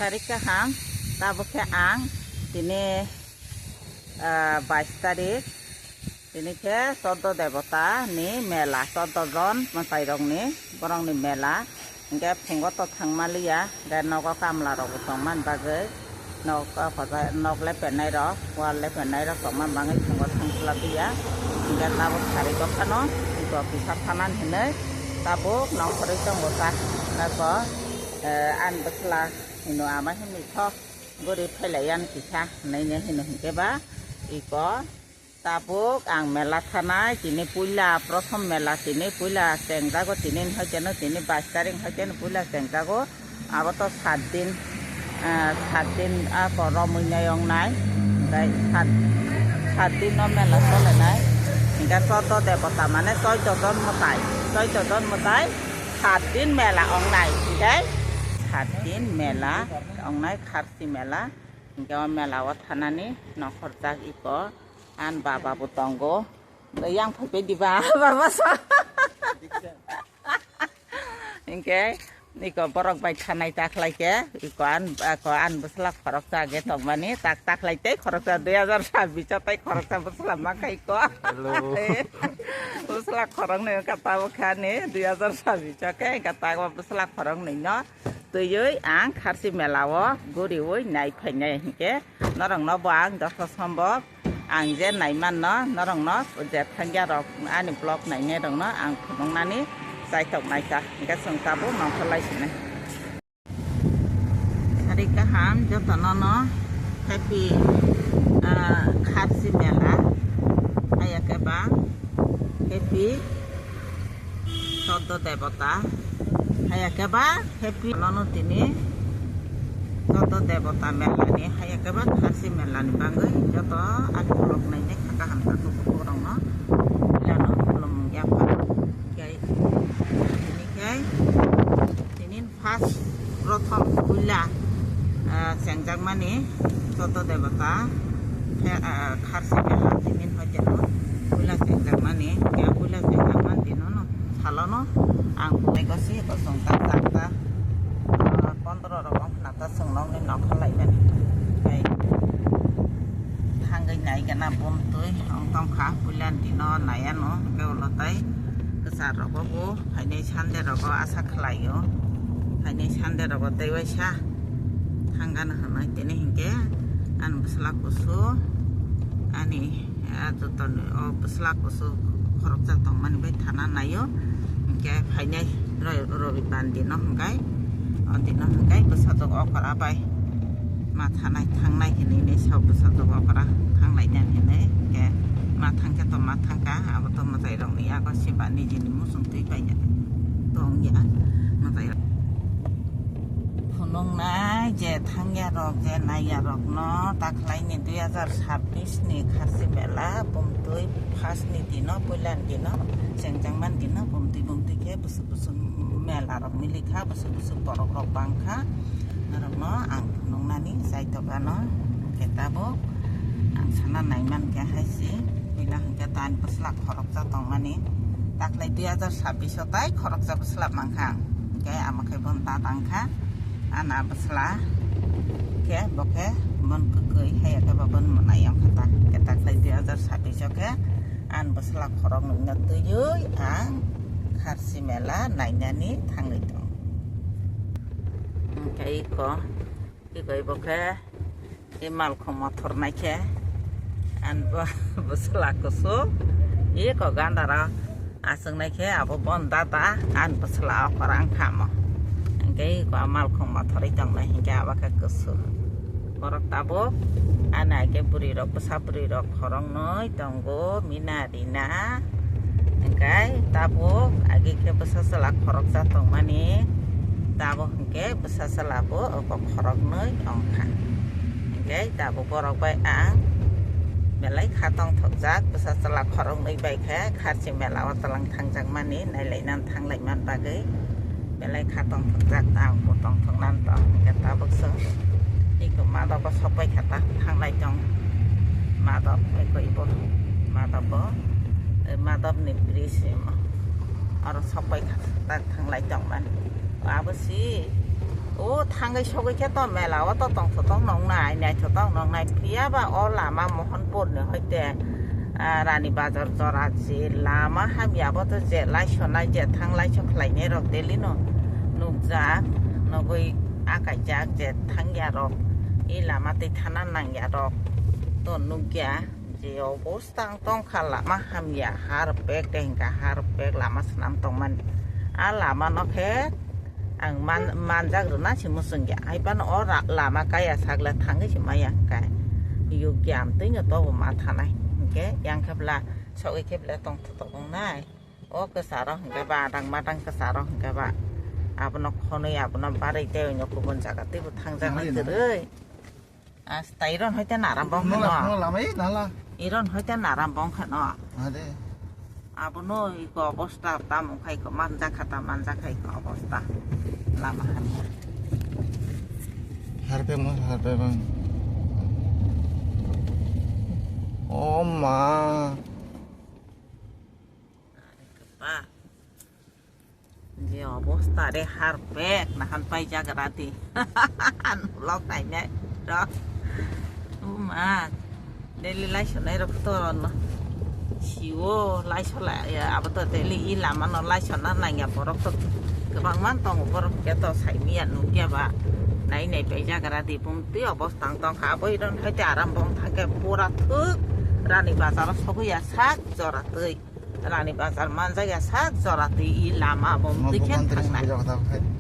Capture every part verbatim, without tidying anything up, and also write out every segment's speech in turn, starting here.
Tarik kaham, tabuk khe ang tini, ah, bais tarik, tini khe chordo debota ni mela, chordo jon mwtai rok ni, borok ni mela. Hingke phungo to thangma liya, hingke nogo kamla rok bo tongma bagwi, nok, nok lepenai rok, wall lepenai rok tongma bagwi phungo thangchwla liya. Hingke tabuk sari dophano, iko kisa phanan hinwi tabuk nongkhorwi tongo ta. Eko, eh, ani bwsla hino ama hinwi tho guri phailaiya kisa hinwi hino hinkhe ba iko tabuk ang mela thanai tini puila prothom mela tini puila chengjago tini hoikeno tini bais tarik hoikeno puila chengjago abo to sat din, ah, sat din ako romwi nai wngnai tei sat, sat din no mela solenai hingke chordo debota mane choido jon mwtai, choido jon mwtai. Sat din mela wngnai, hingke sat din mela wngnai, kharsi mela. Hingke o mela o thanani nokhorjak iko, an baba bo tongo. Yang phaipai diba, baba sa. Hingke iko borok bai thanai ta khlai khe, iko an, iko an bwsla khoroksa age tongmani, tak ta khlai tei khoroksa dui hazar sabbish o tei khoroksa bwsla ma kha iko. Hello. Bwsla khoroknwi wngkha tabuk khe ani dui hazar sabbish o khe, wngkha tabuk bwsla khoroknwi no twiwi ang kharsi mela o guriwi nai phainai hinkhe norok no bo ang joto sombok ang je nai manno norok no je thangya rok ani vlog nainai rok no ang phunuknani chaitok naikha hinkhe chwng tabuk nongkhor lai sinai. Sari kaham jotono no happy, ah, kharsi mela. Haya khe ba happy chordo debota. Haya khe ba happy nono tini chordo debota mela ni haya khe ba kharsi mela ni bagwi joto ani vlog nainai kha kaham kha kuphur rok no. Pilano khulumung yapha. Khe tini khe tini First, prothom puila, ah, chengjakmani chordo debota khe, ah, kharsi mela tini hoiteno puila chengjakmani, khe puila chengjakmani dinono salono ang bwlai gosi kosong tak tak ta, ah, pondro rok wng khna ta chwng nokni nokha laimani. Tei thangwi nai gana bumtwi wng tongkha puila dino naiya no khe ulo tei kwchar rogo bo. Phainai Sunday rogo asa khlaio. Phainai Sunday rogo tei waisa thangano hwnwi tini hinkhe ani bwsla kusu ani, ah, jotoni o bwsla kusu khoroksa tongmani bai thana naio. Hinkhe phainai ro-, robibar dino hinkhai o dino hinkhai bwsajwk okra bai ma thanai thangnai hinwi nai sok bwsajwk okra thanglainani hinwi hinkhe ma thangkhe to ma thangkha abo to mwtai rokni yago siba nijini muchung twi paina tongya mwtai rok. Phunuknai je thangya rok je naiya rok no takhlaini dui hazar sabbish ni kharsi mela bumtwi first ni dino puila ni dino chengjakmani dino bumtwi bumtwi khe bwswk bwswk mela rok milikha bwswk bwswk borok rok bangkha norokno ang phunuknani chaitok ano khe tabuk ang sana naimankhe haisi puila hinkhe tani bwsla khorok. Khoroksa tongmani. Taklai dui hazar sabbish o tai khoroksa bwsla mankha. Khe amo khe bon ta tangkha. Ana bwsla khe bo khe bon kwkwi haiya khe bo bon mwnai wngkha ta. Khe taklai dui hazar sabbish o khe an bwsla khorok nungno twiwi ang kharsi mela nainani thangwi tong. Hwnkhe iko, iko ibo khe. I malkhung mothor nai khe, ani bo bwsla kusu, i ko gandara aswk nai khe abo bon dada ani bwsla okra wngkha mo. Hinkhe i ko malkhung mothorwi tongnai hinkhe abo khe kusu. Borok tabuk ani age bwrwi rok, bwsa bwrwi rok khoroknwi tongo, mina rina. Hinkhe tabuk age khe bwsa chwla khoroksa tongmani, tabuk hinkhe bwsa chwla bo oko khoroknwi wngkha. Hinkhe tabuk borok bai ang belai kha tongthokjak, bwsa chwla khoroknwi bai khe kharchi mela o twlang thangjakmani, nailainani thanglaiman bagwi. Belai kha tongthokjak, ang bo tongthoknani tong, hinkhe tabuk chwng eko madok o sokpai kha ta, thanglai tong madok, eko ibo madok o, eh, madok ni bridge imo aro sokpai kha ta, thanglai tongmani. Abo si O thangwi sogwi khe to mela o to tongthotok nongnai, naithotok nongnai. Phiya ba o lama Mohanpur ni hoite, ah, Rani Bazar jora je lama hamya bo to je laisonai je thang laiso khlainai rok daily no nukjak, nugwi akaijak je thangya rok, e lama twi thana nangya rok to nukya. Je obostha ang tongkha lama hamya, har bag de hinka har bag lama swnam tongmani. A lama no khe ang man-, manjak rwna si muchungya. Hai phano o ra-, lama kaya sakle thangwi si maya hinka. Yukya amtwino tobo ma thanai. Hinkhe yang khe bla sogwi khe bla tongthotok wngnai. O kwcharo hinkhe ba adang madang kwcharo hinkhe ba. Abono khonwi abono barwi tei oino kubun jaga teibo thangjaknai kwrwi. Asta iron hoite naram bong kheno. Nala, nala, mai, nala. Iron hoite naram bong kheno. Ade. Abono iko obosta tamung khai ko manjak kha ta manjak khai ko obosta. Lama hamya. Harpe mo, harpe bang. Oh ma. Ba. Je obosta re har bag nahan paijak rati. Vlog nainai rok. Uma. Daily laisonai rok to no. Siwo laisola ya abo to daily i lama no laisona nangya borok to. Kwbang man tongo borok ke to saimiya nukya ba. Nainai paijak rati bumtwi obosta tongkha abo iron haite aram bong thangke pura thuk Rani Bazar o sogwi ya sak jora twi. Rani Bazar manjak ya sak jora twi i lama bo mtwi khen thangnai.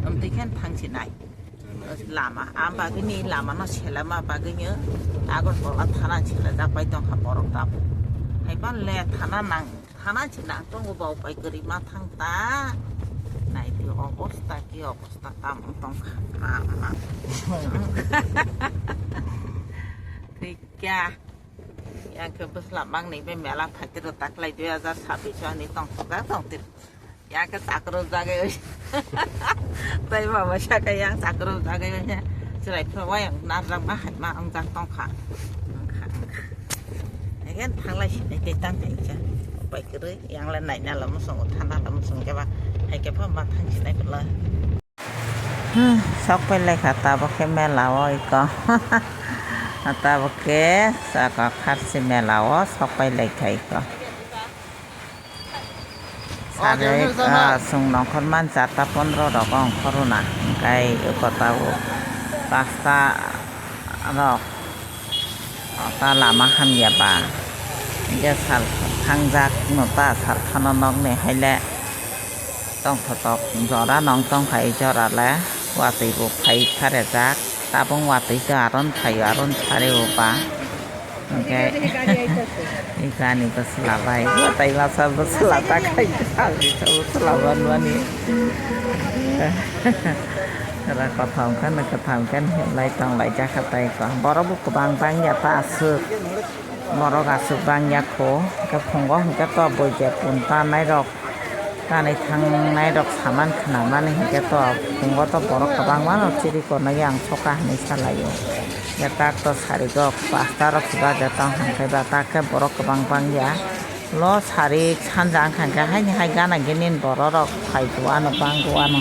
Mtwi khen thangsinai. Lama, am bagwi ni lama no selama bagwi ni Agartala thana selajak pai tongkha borok tabuk. Hai pan le thana nang, thana si nang tongo bau pai kwrwi ma thang ta. Nai di obosta ki obosta tam tongkha. Lama. Thik kya? Yang khe bwsla mangni be mela phaitiro taklai dui hajar sabbish ani tongthokjak tongtiro. Yang khe chakrwk jagwi oi. Tai baba saka yang chakrwk jagwi oi. Chwrai phano wayang narwkma haima wngjak tongkha. Wngkha, wngkha. Again thanglai sinai tei tang hai khe. Pai kwrwi yang le naina lama songo thana lama songo khe ba. Hai khe pha ma thang sinai kwlai. Hmm, sok pai lai kha tabuk khe mela o iko. Tabuk khe saka kharchi mela o sok pai lai kha iko. Sari, ah, chwng nongkhor man charta pondro rok ongkhoruna, hwnkhe iko tabuk pasta rok. Ta lama hamya ba. Hingke sal thangjak no ta sal phano nokni haile tongthotok jora nong tongkha i jora le watwi bo phai kha rejak tabung watwi ta aron phaio aron sari o ba hingke i gani bo swla bai tai masa bo swla ta khai ta swla ban mani. Ra kothom khe no kwtham khe no hinlai tong lai jakha tai ko. Borok bo kwbang bang ya ta aswk. Borok aswk bang ya kho. Hwnkhe phungo hwnkhe to bui je punta nai rok. Tanwi thang nai rok saman khna mani hwnkhe to phungo to borok kwbang mano chiri konwi ang soka hinwi sa lai o. Ya tak to sari rok pasta rok se baja tong hwnkhe ba tak khe borok kwbang bang ya. Lo sari sanja wngkha hwnkhe haini hai gana gini borok rok phai do ano bang do ano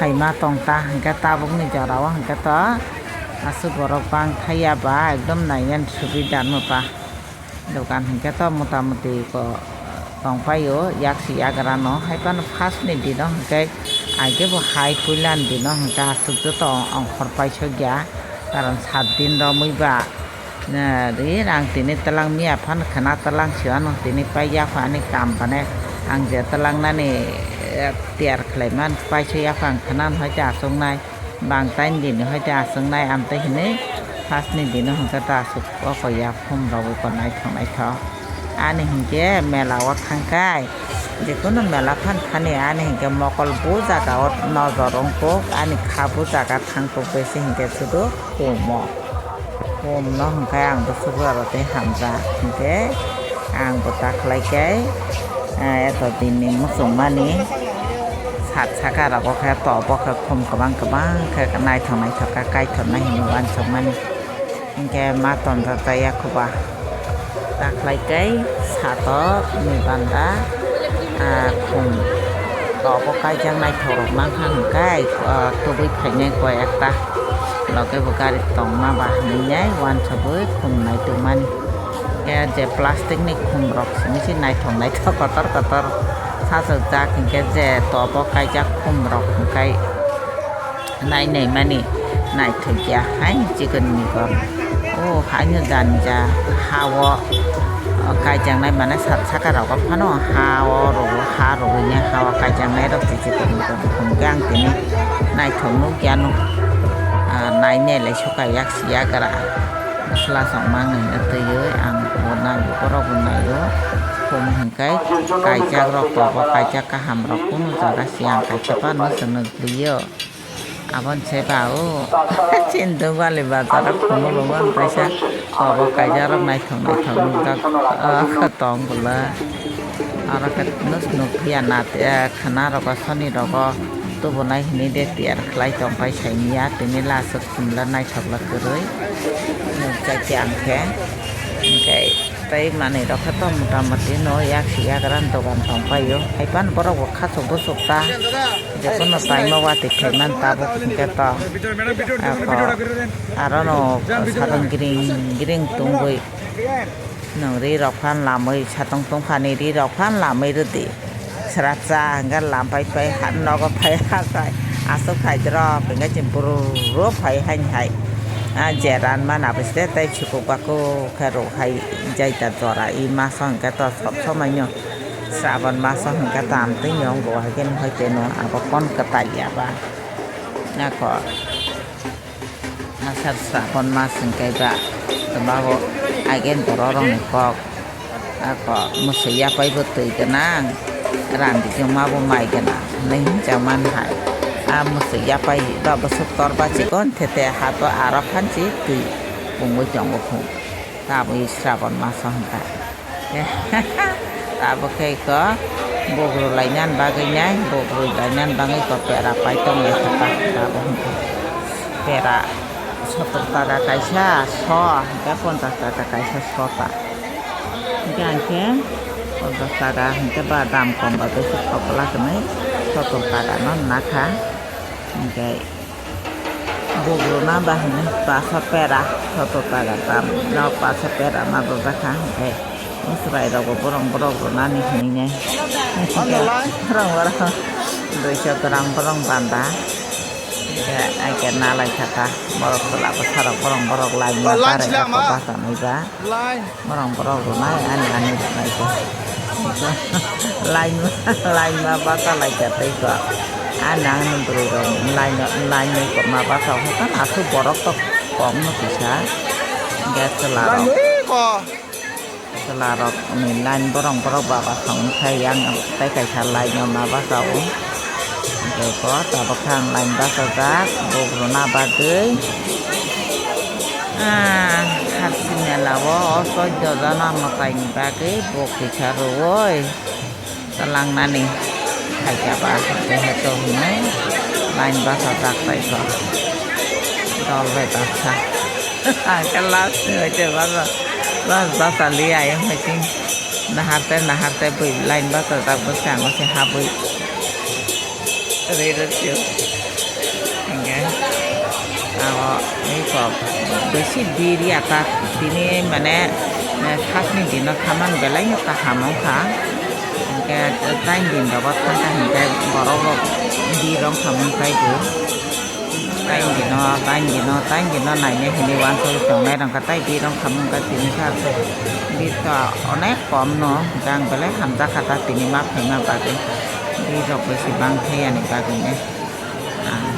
hai ma tong ta hwnkhe tabuk ni jora o hwnkhe to aswk borok bang thai ya ba ekdom nai nani subi da no ta dokan hwnkhe to mota moti ko tong pai o yak si yagra no hai phano first ni dino hwnkhe age bo hai puila ni dino hwnkhe aswk joto ongkhor paisok ya karon sat din romwi ba. Na, ri, ang tini twlang miya phano khwna twlang si ano tini pai ya pha ani kam bane ang je twlang nani, eh, tiyar khlai man pai se ya pha ang khwna no hai ta aswk nai bang tain dini hai ta aswk nai am tei hinui first ni dino hwnkhe ta aswk o ko ya phum rogwi ko naithok naithok ani hinkhe mela o thangkhai. Jekunu mela phan thani ani hinkhe mokol bu jaga o nojor wngkuk, ani kha bu jaga thangkuk besi hinkhe sudu kumo. Kumno hinkhe ang bwswk aro tei hamjak hinkhe ang bo ta khlai khe, eh, eto din ni muchung mani sat saka rogo khe to bo khe khum kwbang kwbang khe naithok naithok khe kaithok nai hinwi uansuk mani. Hinkhe ma tonjak jaya khuba. Takhlai kai sato ni banda, ah, khum. Abo kaijak naithok rok mankha hwnkhe, ah, tubui phainai koi ekta. Loge bo gari tongma ba hinwi nai uansugui khum nai tongmani. Khe je plastic ni khum rok simi se naithok naithok kotor kotor sachwk jak hinkhe je tobo kaijak khum rok hwnkhe. Nai nai mani naithok ya hai chikon mikon. O haino jani ja ha o, o kaijaknai mane sat saka rogo phano ha o rogo ha rogo ya ha o kaijaknai rok se chikon mikon. Hwnkhe ang tini naithok nuk ya nuk, ah, nai nai lai soka yak si yagra. Bwsla chwng mangni twiwi ang bo nai borok bo nai o. Khum hwnkhe kaijak rok tobo kaijak kaham rok kunu jaga siyang kaisa phano chwng nuk liyo. Aboni se ba o chini Dugwali bazar o khumulwng o kaisa tobo kaijak rok naithok naithok nukjak, ah, tong bwla. Oro khe nuk nukphiya na, eh, khwna rogo soni rogo tubunai hinwi de tiyar khlai tong pai saimiya tini la aswk khumla naithokla kwrwi nukjakya ang khe. Hwnkhe. Tei manwi rok khe to mota moti no yak si yagra ni dogan tong pai o. Hai phano borok bo khachuk buchuk ta. Je phano taima watwi phai man tabuk hwnkhe to. Ako aro no satong gring gring tungwi. Nwng ri rok phan lamwi satong tungkha ni ri rok phan lamwi rwdi. Srapsa hwnkhe lam pai pai ha nogo phai ha khai aswk khai drop hwnkhe chwng buru phai haini hai. Ah, je ran mana bwsde tei sukuk bakuk khe rw hai jaita jora i maso hwnkhe to sob somai no Srabon maso hwnkhe to amtwi no bo hai khe no hai khe no abo kon kwtal ya ba. Ako. Asar Srapon mas hwnkhe ba, tabao agen borok rokni kok. Ako mwswi yapai bo twi gwnang, randi joma bo mai gwnang, hinwi hinjak man hai. A mwswi yapai ba bwswk tor ba chikon thete ha to aro phanchi twi pungwi tongo khung. Tabwi Srapon maso hwnkha. Abo khe iko bogrwi lainani bagwi nai, bogrwi lainani bagwi iko pera pai tong lai kha ta, abo hwnkha pera sottor taka kaisa so, hwnkhe ponchas taka kaisa so ta. Hwnkhe ang khe ponchas taka hwnkhe ba dam kom ba besi thok kwlak hinwi sottor taka no nakha. Hwnkhe. Bugruna ba hwnwi pasa pera, soto taga tam no pasa pera ma dojak kha hwnkhe, chwrai rogo borok borok runani hwnwi nai. Borok borok duiso gram borok banda. Hwnkhe ai khe nalai kha ta, borok chwla bwsarok borok borok lainma barwi ako bachanai ba. Borok borok runai ani ani runai khe. Lainma lainma bata lai kha tei kho. Ani ani bwrwi rok lainma lainma khe ma bata hokha aswk borok tok kom no kisa. Hwnkhe chwla rok chwla rok ni line borok borok baba song khai yang tei kaisa line no ma bata o. Hwnkhe bo tabuk khe ang line bachajak, bugruna bagwi. Ah, Khasi mela o, o choddo jona mwtai ni bagwi bo kisa rwui tlangnani phaikha ba, jehetu hwnwi line bachajak tei kho dol bai baksa. Ang khe last ni hoite basa, last basa li ayung hai ching. Nahar tei nahar tei bui line bachajak bwskango se habwi rwi rwsio. Hwnkhe abo eko bisi biri ata tini mane, eh, sakni dino thaman belai no kaham wngkha. Hwnkhe tain din rogo thangkha hinkhe borok rok bir wngkha mung taibo. Tain dino, tain dino, tain dino nainai hinwi uansugwi tongnai rwngkha, tai bir wngkha mung kha tini kha aswk bir kha onek kom no, hwnkhe ang belai hamjakha ta tini ma phaima bagwi, bir rok bisi bang thai yani bagwino ang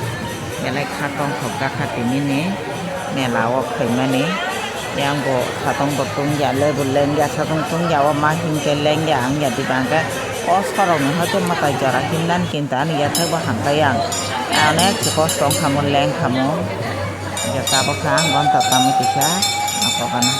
belai kha tongthokjakha tinini mela o phaimani. Yang bo satong bo tungya, lebu lengya, satong tungya, o ma hinkhe lengya, wngya diba hwnkhe o sorokni hoite mwtai jora himnani kinto ani yathai bo hambai ang. Onek kosto wngkha mo, lengkha mo. Hwnkhe tabuk kha ang gonta tamo kisa, aphogana.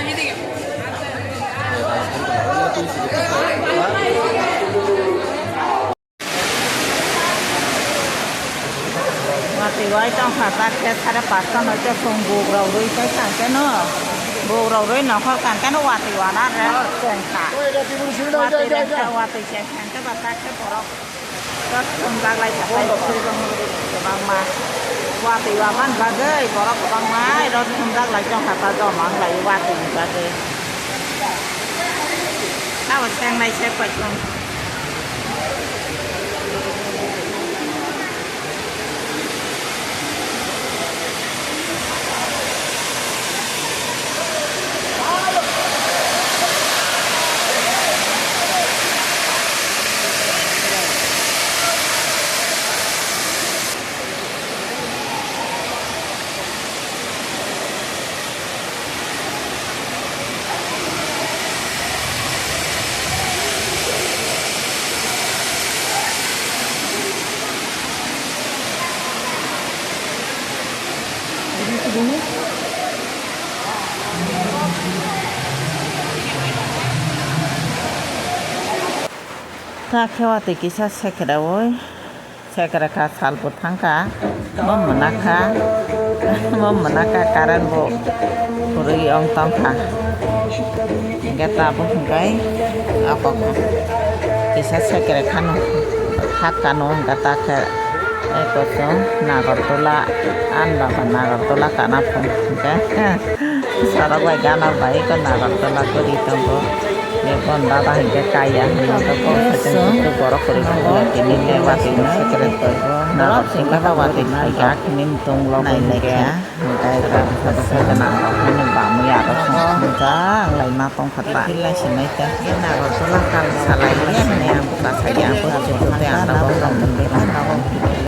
Watwi wai tongkha, tak khe sare pasta no khe chwng bugrok rwi khe thang khe no, bugrok rwi nokhor kang khe no watwi wana rwng chengkha. Watwi rwngkha, watwi chengkha khe ba tak khe borok rot thumjak lai kha tai kwbangma. Watwi wamani bagwi borok kwbangma rot thumjak lai tongkha ta joma wng lai watwi ni bagwi. Abo sengnai se koichong. Ta khe watwi kisa sekra oi. Sekre kha, sal bo thang kha, bo mwnakha, bo mwnakha, current bo kwrwi wng tong kha. Hwnkhe tabuk hwnkhe abo kisa sekre khano, hakano hwnkhe ta khe eko chwng Nagartola, ani baba Nagartola kana phone hwnkhe. Sorok bai gana bai eko Nagartola kwrwi tongo. Eko dada hinkhe kaiya hinwi kok saichung kuchuk borok kwrwi kukla tini le watwi no secret bai. Nagartola ba watwi khaikha khini tong logwi hinkhe. Hinkhe eko saichung gana rok hwnwi bamwi aro songkha wnglaima tongkha ta. Nagartola kal salai ya hinwi ang bwkha saikhe ang bwkha tei ang tabok tongmani.